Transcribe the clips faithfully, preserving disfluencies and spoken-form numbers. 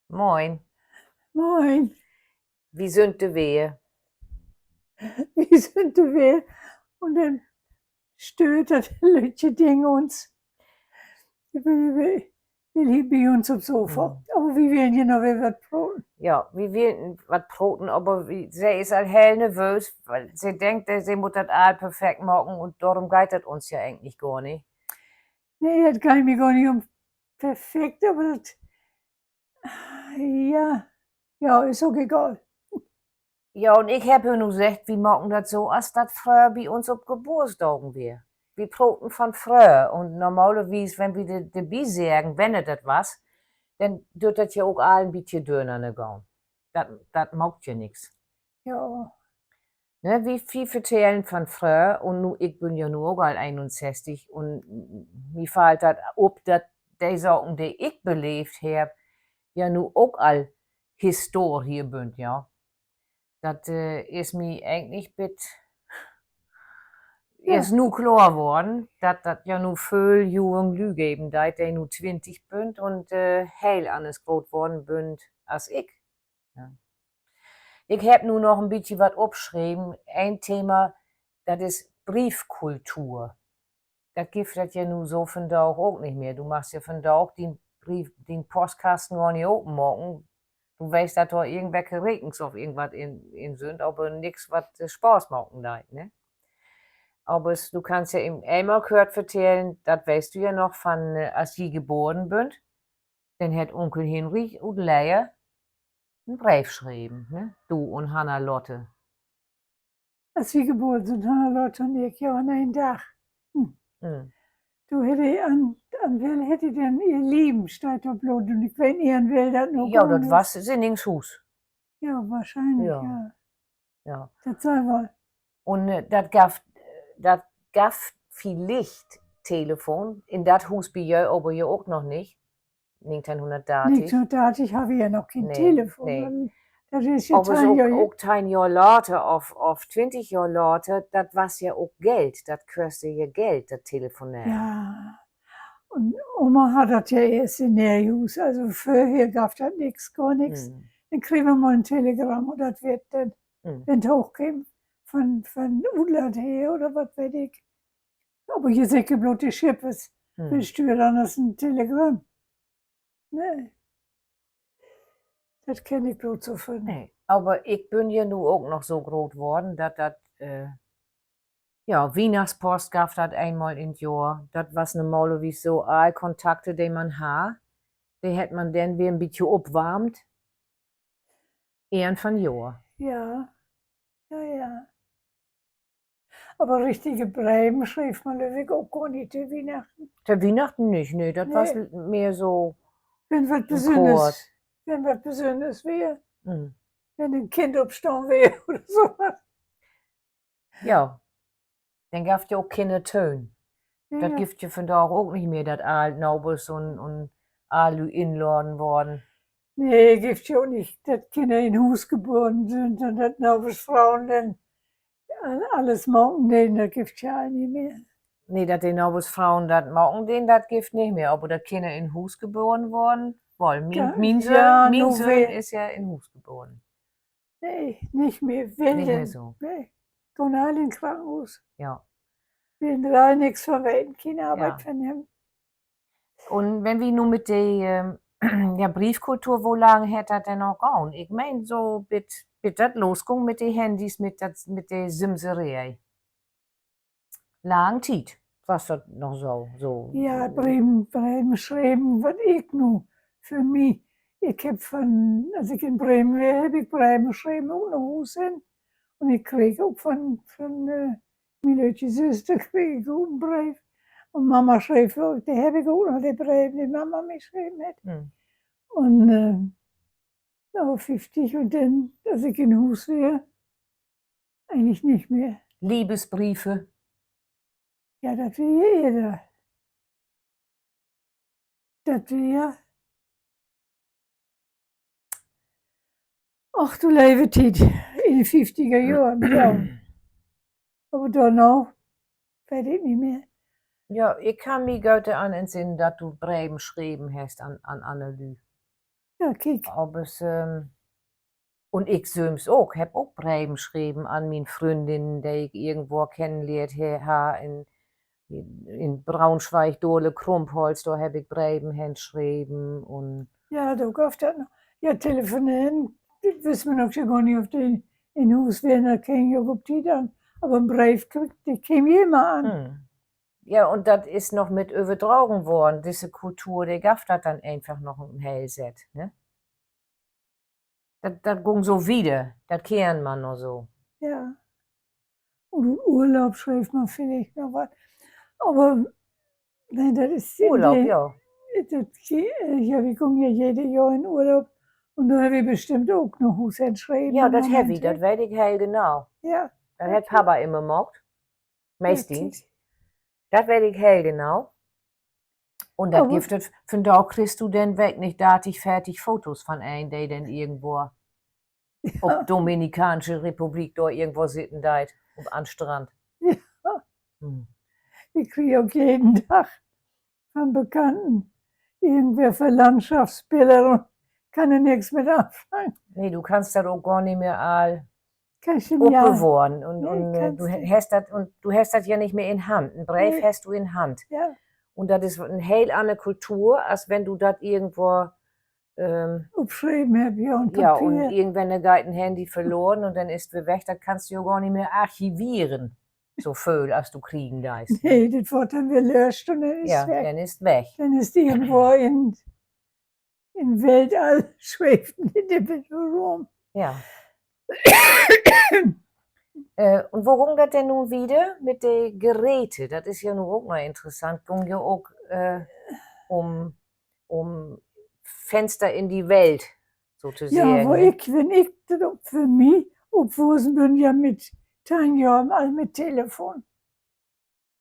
Moin. Moin. Wi sünd d'r weer. Wi sünd d'r weer. Un denn stöört dat lüttje Ding uns. Will, will hier bi uns op Sofa. Aver wi willen hier noch weer wat proten. Ja, wi willen wat proten, aver wi, se is al heel nervöös, wiel se denkt, se mutt dat all perfekt maken un dorüm geiht dat uns ja egentlich gor nich. Nee, dat geiht mi gor nich üm perfekt, aver dat, ja, ja, is ok egal. Ja, un ik hebb ehr nu seggt, wi maken dat so, as dat fröher bi uns op Geburtsdagen weer. Wi proten van fröher un normalerwies, wenn wi de, de bi seggen, wenn dat was, denn düürt dat ja ok all en bietje dörnanner gahn. Dat, dat maakt ja nix. Ja. Ne, wi, wi vertellen van fröher un nu, ik bün ja nu ok al eenunsesstig un mi fallt dat op, dat de Saken, de ik beleevt hebb, ja nu ok al Historie bünt, ja. Dat, äh, is mi egentlich bit, ja, eerst nu kloor worrn, dat dat ja nu vööl jung Lüüd geven deit, de nu twintig bünt un, äh, heel anners groot worrn bünt as ik. Ja. Ik hebb nu noch en bietje wat opschreven. Een Thema, dat is Briefkultur. Dat gifft dat ja nu so vandaag ok nich mehr. Du magst ja vandaag dien Brief-, dien Postkasten gor nich openmaken. Du weetst, dat dor irgendwelke Rekens of irgendwat in, in sünd, aver nix, wat, äh, Spaaß maken deit, ne? Aver s-, du kannst ja eenmal kört vertellen, dat weetst du ja noch van, äh, as ji geboren bünt, denn hett Unkel Hinrich ut Leer en Breef schreven, ne? Du un Hanna Lotte. As wi geboren sünd, Hanna Lotte un ik, ja, an een Dag. Do hett he an, an well hett he denn, ihr Lieben, steiht dor bloot, un ik weet nich, an well dat nu gahn is. Ja, dat was Sinningshuus. Ja, wohrschienlich, ja. Ja. Dat sall woll. Un, äh, dat gaff, dat gaff villicht Telefon in dat Huus bi jo, aver jo ok noch nich. Negenteihnhunnertdartig. Negenteihnhunnertdartig harr wi ja noch keen Telefon. Nee, nee. Dat is ja, aver so teihn Johr, ok teihn Johr later of, of twintig Johr later, dat was ja ok Geld. Dat köst ja Geld, dat Telefoneren. Ja. Un Oma harr dat ja eerst in ehr Huus. Also vörher gaff dat nix, gor nix. Denn kreeg man mal en Telegramm un dat weer denn, wenn 't hoochkeem, van, van Utland her oder wat weet ik. Aver hier seker bloot de Schippers. Wi stüert anners en Telegramm. Nee. Dat kenn ik bloot so van. Nee, aver ik bün ja nu ok noch so groot worrn, dat dat, äh, ja, Wiehnachtspost gaff dat eenmal in 't Johr. Dat was normalerwies so, all Kontakte, de man harr, de hett man denn weer en bietje opwarmt. Enn van Johr. Ja, ja, ja. Aver richtige Breven schreev man, glööv ik, ok gor nich to Wiehnachten. To Wiehnachten nich, nee, dat was mehr so, wenn wat Besünners, wenn wat Besünners weer. Wenn en Kind opstahn weer oder so wat. Ja. Denn gaff 't ja ok Kinnertöön. Dat gifft ja vandaag ok nich mehr, dat all Nabers un, un all Lüüd inladen worrn. Nee, gifft ja ok nich, dat Kinner in Huus geboren sünd un dat Nabersfrauen denn alles maken deen, dat gifft ja all nich mehr. Nee, dat de Nabersfrauen dat maken deen, dat gifft nich mehr. Aver dat Kinner in Huus geboren worrn, woll, mien, mien Söhn, mien Söhn is ja in Huus geboren. Nee, nich mehr. Will denn so. Nee, gahn all in Krankenhuus. Ja. Willen dor nix van weten, keen Arbeit van hebben. Un wenn wi nu mit de, ähm, ja, Briefkultur, wo lang hett dat denn noch gahn? Ik meen, so bit, bit dat losgüng mit de Handys, mit dat, mit de Simseree. Lang Tiet was dat noch so, so. Ja, Breven, Breven schreven, wat ik nu för mi, ik hebb van, as ik in Bremen weer, hebb ik Breven schreven, ok na Huus hen. Un ik kreeg ok van, van, äh, mien lüttje Süster kreeg ik ok en Breef. Un Mama schreev ok, de hebb ik ok noch, de Breef, de Mama mi schreven hett. Un, äh, na fieftig un denn, as ik in Huus weer, egentlich nich mehr. Liebesbriefe? Ja, dat weer ja eerder. Dat weer, och du leve Tiet, in de fieftiger Johren, ja. Aver dorna weet ik nich mehr. Ja, ik kann mi goot doran entsinnen, dat du Breven schreven hest an, an anner Lüüd. Ja, kiek. Aver, ähm, un ik sülvst ok, heff ok Breven schreven an mien Fründinnen, de ik irgendwo kennenlehrt he-, harr. In, in Braunschweig, Dole Krumpholz, dor heff ik Breven henschreven un Ja, dor gaff dat noch. Ja, telefoneren, dat wüss man ok ja gor nich, of de in Huus weren, dat keem ja ok op Tiet an. Aver en Breef, de keem ja immer an. Ja, un dat is noch mit överdragen worrn, disse Kultur, de gaff dat denn eenfach noch en heel Set, ne? Dat, dat gung so wieder, dat keer man noch so. Ja. Un Urlaub schreev man villicht noch wat. Aver, nee, dat is Urlaub, ja. Dat, ja, wi gungen ja jede Johr in Urlaub. Un dor hebbt wi bestimmt ok noch Huus henschreven. Ja, dat hebbt wi, dat weet ik heel genau. Ja. Dat hett Papa immer maakt. Meestens. Dat weet ik heel genau. Un dat gifft dat, vandaag kriggst du den Week nich dartig, veertig Fotos van een, de denn irgendwo op Dominikaansche Republik dor irgendwo sitten deit, op, an Strand. Ik krieg ok jeden Dag van Bekannten irgendwelke Landschaftsbiller un kann dor nix mit anfangen. Nee, du kannst dat ok gor nich mehr all opbewohren. Un, un du hest dat ja nich mehr in Hand. En Breef hest du in Hand. Un dat is en heel anner Kultur, as wenn du dat irgendwo opschreven hest, ja, un irgendwenn geiht en Handy verloren un denn is 't weer weg, dat kannst du ja gor nich mehr archivieren. So vööl, as du kriegen deist. Nee, dat word denn weer löscht un denn is 't weg. Denn is 't irgendwo in, in Weltall sweevt in de Bilder rüm. Ja. Un wo gung dat denn nu wieder mit de Geräte? Dat is ja nu ok mal interessant. Gung ja ok um, um Fenster in die Welt, sotoseggen, ne? Ja, wo ik, wenn ik dat ok för mi opwussen bün, ja mit teihn Johr al mit Telefon.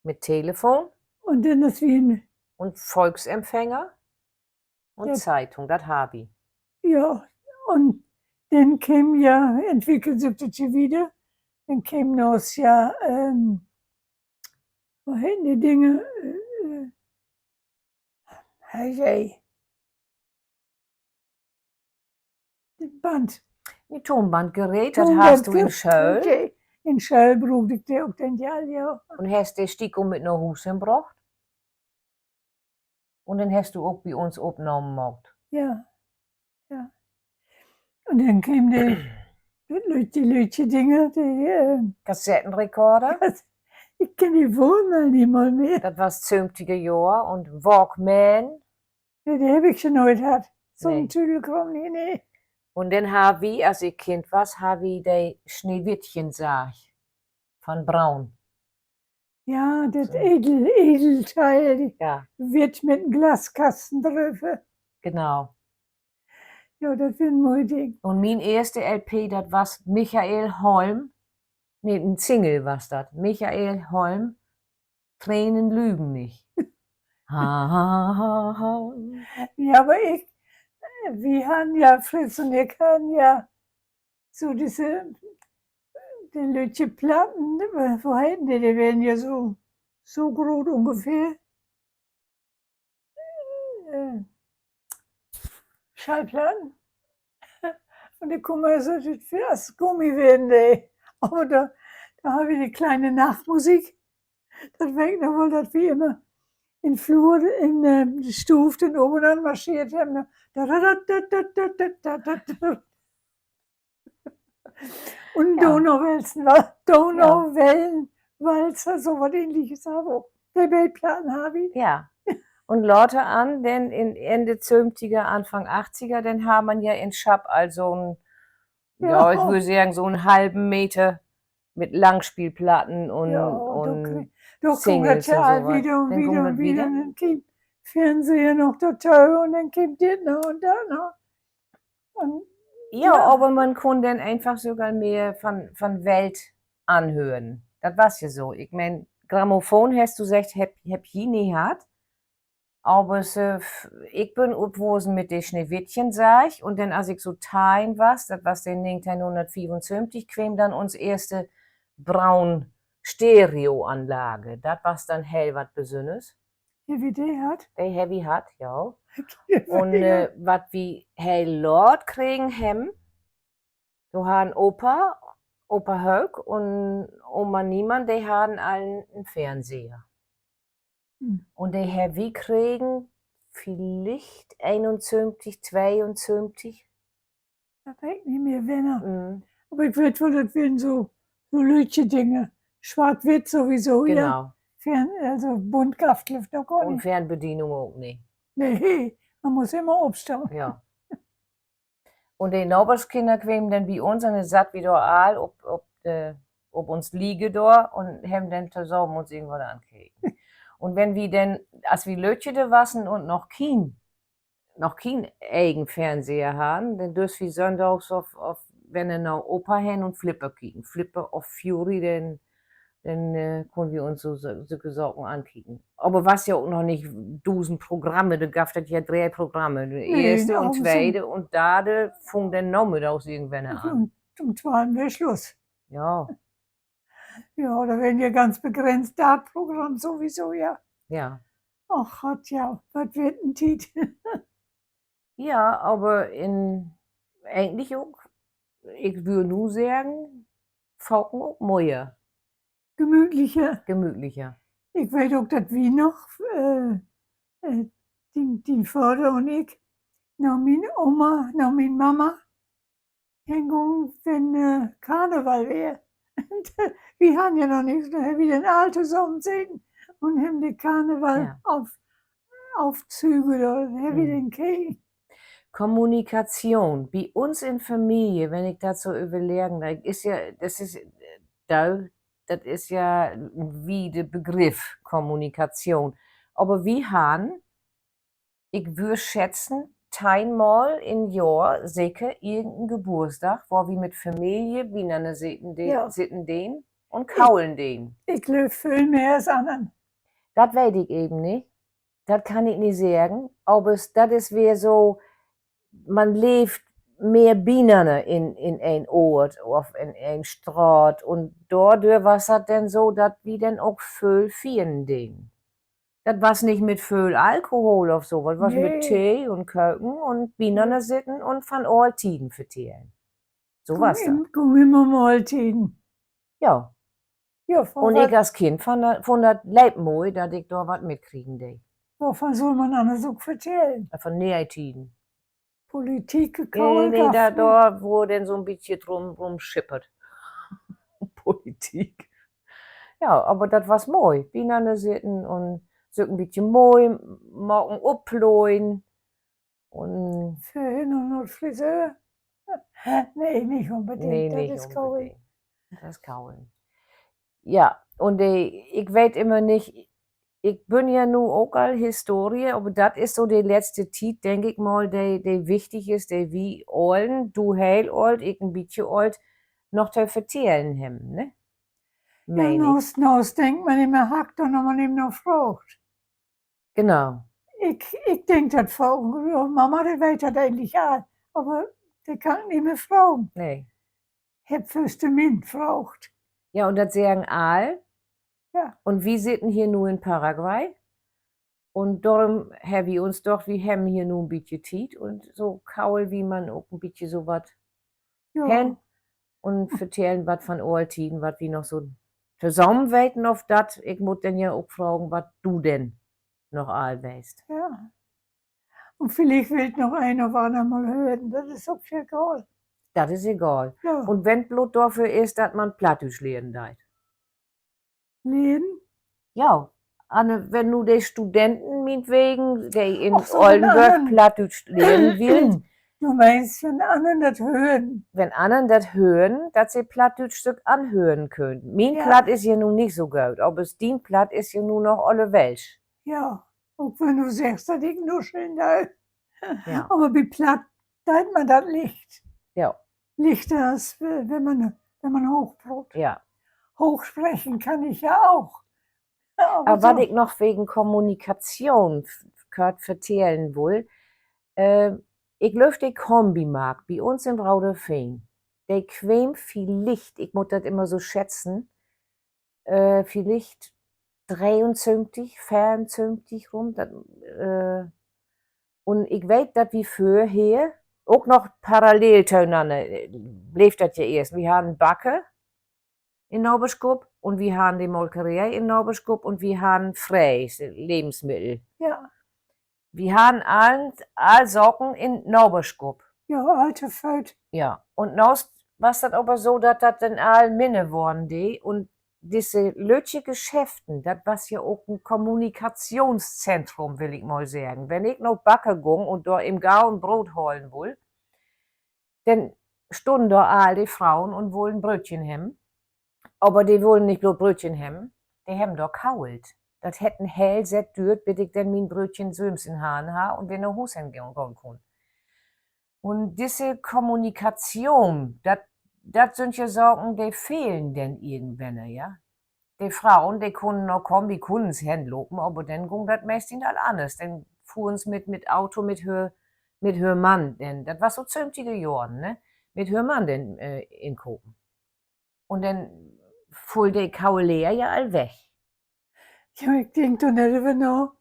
Mit Telefon? Un denn as wi, un Volksempfänger un Zeitung, dat harr wi. Ja, un denn keem ja, entwickelt sük dat ja wieder, denn keem naher ja, wo heten de Dinger, Herrje, de Band. En Toonbandgerät, dat harrst du in Schööl. In Schööl bruuk ik de ok denn ja, ja. Un hest de stiekum mit na Huus henbrocht? Un denn hest du ok bi uns Opnahmen maakt. Ja, ja. Un denn keem de, de lüttje, lüttje Dinger, de Kassettenrekorder. Ik kenn de Woorneln nich mal mehr. Dat was söventiger Johr un Walkman. Nee, de heff ik ja nooit hatt. So'n Tüdelkraam, nee, nee. Un denn harr wi, as ik Kind was, harr wi de Schneewittchen-Saag van Braun. Ja, dat Edel-, Edelteil, witt mit en Glaskasten dröver. Genau. Ja, dat weer en moi Ding. Un mien eerste L P, dat was Michael Holm. Nee, en Single was dat. Michael Holm, Tränen lügen nicht. Ja, aver ik, wi harrn ja, Fritz un ik harrn ja so disse, de lüttje Platten, wo heten de, de weren ja so, so groot ungefähr. Schallplatten. Un de kunnen so as Gummi weren, de. Aver dor, dor harr wi de kleine Nachtmusik. Dat weet ik noch woll, dat wi immer in Flur, in de Stuuv denn op un an marscheert hebbt, ne? Un Donauwelsen, Donauwellenwalzer, so wat Ähnliches harr wi ok. De beid Platten harr wi. Ja. Un later an, denn in Enne söventiger, Anfang achtiger, denn harr man ja in Schapp al so'n, ja, ik würr seggen, so'n halven Meter mit Langspielplatten un, un Singles un so wat. Denn keem Fernsehen noch dorto un denn keem dit noch un dat noch. Ja, aver man kunn denn eenfach sogor mehr van, van Welt anhören. Dat was ja so. Ik meen, Grammophon, hest du seggt, hebb, hebb ji nich hatt. Aver ik bün opwussen mit de Schneewittchen-Saag un denn, as ik so teihn was, dat was denn negenteihnhunnertveerunsöventig, kweem denn uns eerste Braun-Stereoanlage. Dat was denn heel wat Besünners. Hebbt wi de hatt? De hebbt wi hatt, ja. Un wat wi heel laat kregen hebben, do harrn Opa, Opa Höök un Oma Niemann, de harrn all en Fernseher. Un de hebb wi kregen villicht eenunzöventig, tweeunzöventig. Dat weet ik nich mehr, wenner. Aver ik weet woll, dat weren so, so lüttje Dinger. Swart-witt sowieso, ja. Genau. Also bunt gaff dat doch gor nich. Un Fernbedienung ok nich. Nee, man muss immer opstahn. Ja. Un de Naberskinner kwemen denn bi uns un denn satt wi dor all op, op de, op uns Liege dor un hebben denn tosamen uns irgendwat ankeken. Un wenn wi denn, as wi lüttje wassen un noch kien, noch kien egen Fernseher harrn, denn dürst wi sönndags of, of wenn denn na Opa hen un Flipper kieken. Flipper of Fury, denn, denn kunnen wi uns so, sülke Saken ankieken. Aver was ja ok noch nich dusend Programme, do gaff dat ja dree Programme. De eerste un tweede un darde fung denn namiddags irgendwenner an. Üm twalf weer Sluss. Ja. Ja, dor weren ja ganz begrenzt dat Programm sowieso, ja. Ja. Och Gott, ja, wat weer en Tiet. Ja, aver in, egentlich ok, ik würr nu seggen, faken ok moier. Gemütlicher. Gemütlicher. Ik weet ok, dat wi noch, dien, dien Vader un ik, na mien Oma, na mien Mama hengungen, wenn Karneval weer. Wi harrn ja noch nix, denn hebbt wi denn all tosamen seten un hebbt de Karneval-Aufzüge, dor hebbt wi denn keken. Kommunikation. Bi uns in Familie, wenn ik dat so överleggen do, is ja, dat is, dat is ja en wiede Begriff, Kommunikation. Aver wi harrn, ik würr schätzen, teihn Mal in Johr seker irgenden Geburtsdag, wo wi mit Familie binanner sitten deen un kaulen deen. Ik glööv, völ mehr as annern. Dat weet ik even nich. Dat kann ik nich seggen. Aver dat is weer so, man leevt mehr binanner in, in een Oort of in een Straat. Un dordör was dat denn so, dat wi denn ok völ fiern deen. Dat was nich mit völ Alkohol of so wat, was mit Tee un Köken un binanner sitten un van oll Tieden vertellen. So was dat. Gung immer um oll Tieden. Ja. Un ik as Kind funn dat leep moi, dat ik dor wat mitkriegen dee. Wovan sull man anners ok vertellen? Van ne'e Tieden. Politik, nee, dor wurr denn so'n bietje rumschippert. Politik. Ja, aver dat was moi. Binanner sitten un sük en bietje moi maken, opplöjen. Un vörher noch na Friseur? Nee, nich unbedingt. Dat is kaulen. Ja, un de, ik weet immer nich, ik bün ja nu ok al Historie, aver dat is so de letzte Tiet, denk ik mal, de, de wichtig is, de wi Ollen, du heel oll, ik en bietje oll, noch to vertellen hebben, ne? Meen ik. Nu denkt man immer, harr ik doch noch mal even na fraagt. Genau. Ik denk dat faken, Mama, de weet dat egentlich all, aver de kann ik nich mehr fragen. Nee. Hebb vörste Min fraagt. Ja, un dat seggen all. Un wi sitten hier nu in Paraguay. Un dorüm hebbt wi uns doch, wi hebben hier nu en bietje Tiet un so kaul wi man ok en bietje so wat hen un vertellen wat van oll Tieden, wat wi noch so tosamen weten, of dat, ik mutt denn ja ok fragen, wat du denn noch all weetst. Un villicht willt noch een of anner mal hören, dat is ok egal. Dat is egal. Un wenn 't blot dorför is, dat man Plattdüütsch lehren deit. Lehren? Ja, wenn nu de Studenten mientwegen, de in Ollenborg Plattdüütsch lehren willen. Du meenst, wenn annern dat hören? Wenn annern dat hören, dat se Plattdüütsch sük anhören köönt. Mien Platt is ja nu nich so goot, aver dien Platt is ja nu noch olle Welsch. Ja, ok wenn du seggst, dat ik nuscheln do. Aver bi Platt deit man dat licht. Lichter as wenn man hooch proot. Hoochspreken kann ik ja ok. Aver wat ik noch wegen Kommunikation kört vertellen wull, ik glööv, de Kombimarkt bi uns in Rauderfehn, de kweem villicht, ik mutt dat immer so schätzen, villicht dreeunsöventig, veerunsöventig rüm, dat, Un ik weet, dat wi vörher ok noch parallel tonanner, bleev dat ja eerst. Wi harrn Backer in Naberskupp un wi harrn de Molkeree in Naberskupp un wi harrn Frees, Levensmiddel. Wi harrn all, all Saken in Naberskupp. Ja, all to Fööt. Ja, un naast was dat aver so, dat dat denn all minner worrn dee un disse lüttje Geschäften, dat was ja ok en Kommunikationszentrum, will ik mal seggen. Wenn ik na Backer gung un dor even gau en Broot halen wull, denn stunnen dor all de Froen un wullen Brötchen hebben. Aver de wullen nich bloot Brötchen hebben, de hebben dor kauhlt. Dat hett en heel Sett düert, bit ik denn mien Brötchen sülvst in Harn harr un weer na Huus hen gahn kunn. Un disse Kommunikation, dat, dat sünd ja Saken, de fehlen denn irgendwenner, ja. De Froen, de kunnen noch kaum bi Kunnens henlopen, aver denn gung dat meestens al anners. Denn fuhren s' mit, mit Auto, mit hör, mit hör Mann, denn, dat was so söventig Johren, ne? Mit hör Mann denn inkopen. Un denn full de Kauleer ja al weg. Ja, ik denk dor nett över na,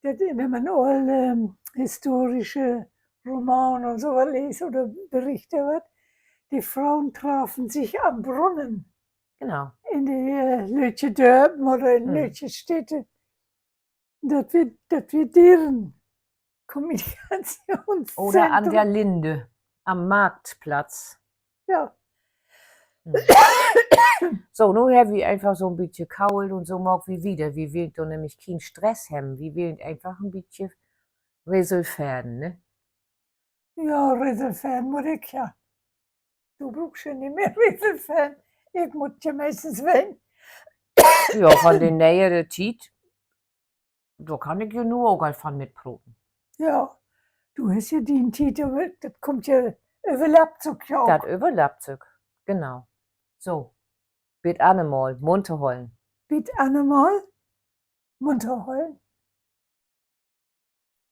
dat, wenn man all historische Roman un so wat leest oder Berichte wat, de Froen trafen sik an'n Brunnen. Genau. In de lüttje Dörpen oder in lüttje Städte. Dat weer, dat weer deren Kommunikationszentrum. Oder an der Linde, an'n Marktplatz. Ja. So, nu hebbt wi eenfach so 'n bietje kauhlt un so maakt wi wieder. Wi willt dor nämlich keen Stress hebben. Wi willt eenfach en bietje resolveren, ne? Ja, resolveren mutt ik ja. Du bruukst ja nich mehr resolveren. Ik mutt ja meestens ween. Ja, van de ne'ere Tiet, dor kann ik ja nu ok al van mitproten. Ja, du hest ja dien Tiet, aver dat kummt ja, överlappt sük ja ok. Dat överlappt sük, genau. So, bit annermal, munter hollen. Bit annermal, munter hollen.